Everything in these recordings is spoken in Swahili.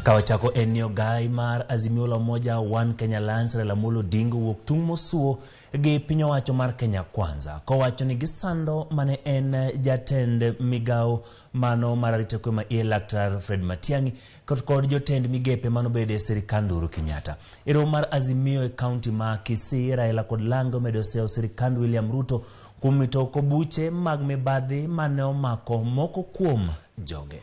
Kawachako en ni ogai mar Azimio la Umoja One Kenya Alliance Raila Amolo Odinga owuok tung' mosuo gi piny owacho mar Kenya Kwanza kowacho ni gisando mane en jatend migawo mano mar arita kwe ma iye Laktar Fred Matiang'i kod jotend migepe manobedo e sirikand Uhuru Kenyatta. E romo mar Azimio e kaunti ma Kisii, Raila kod Lange omedo seyo sirikand William Ruto kuom wito oko buche mag mibadhi mane omako moko kuom joge.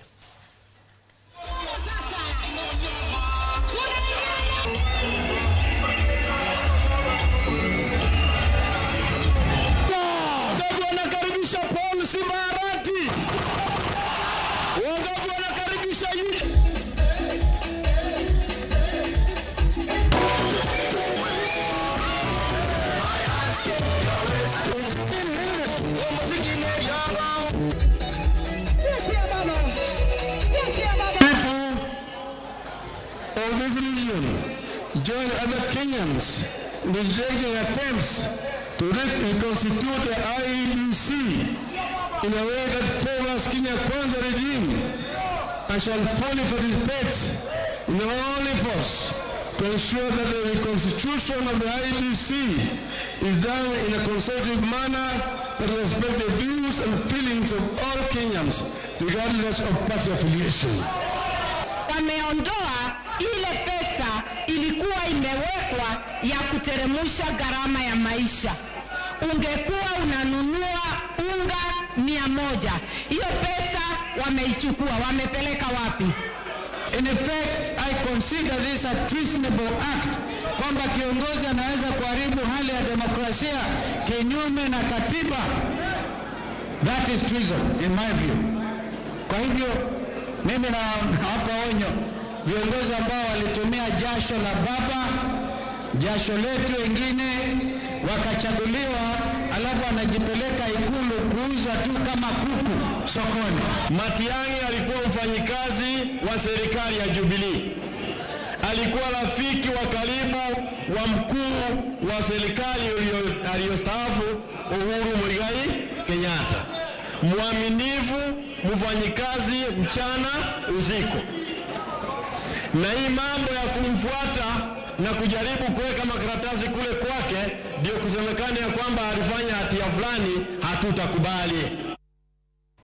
Wangapi wanakaribisha Paul Simbarati? Wangapi wanakaribisha Eugene? People of this region join other Kenyans in rejecting attempts to reconstitute the IEBC in a way that favors Kenya Kwanza regime, and shall fully participate in all efforts to ensure that the reconstitution of the IEBC is done in a consultative manner that respects the views and feelings of all Kenyans, regardless of party affiliation. Wameondoa ile pesa ilikuwa imewekwa ya kuteremusha gharama ya maisha. Ungekuwa unanunua unga 100, hiyo pesa wameichukua, wamepeleka wapi? In effect, I consider this a treasonable act, kwamba kiongozi anaweza kuharibu hali ya demokrasia kinyume na katiba. That is treason in my view. Kwa hivyo mimi nawapa onyo viongozi ambao walitumia jasho la baba, jasho letu wengine wakachaguliwa, alafu wanajipeleka Ikulu kuuzwa tu kama kuku sokoni. Matiang'i alikuwa mfanyikazi wa serikali ya Jubilee. Alikuwa rafiki wa karibu wa mkuu wa serikali aliyostaafu Uhuru Muigai Kenyatta. Mwaminifu, mfanyikazi mchana usiku. Na hii mambo ya kumfuata na kujaribu kuweka makaratasi kule kwake ndio kusemekana ya kwamba alifanya hatia fulani, hatutakubali.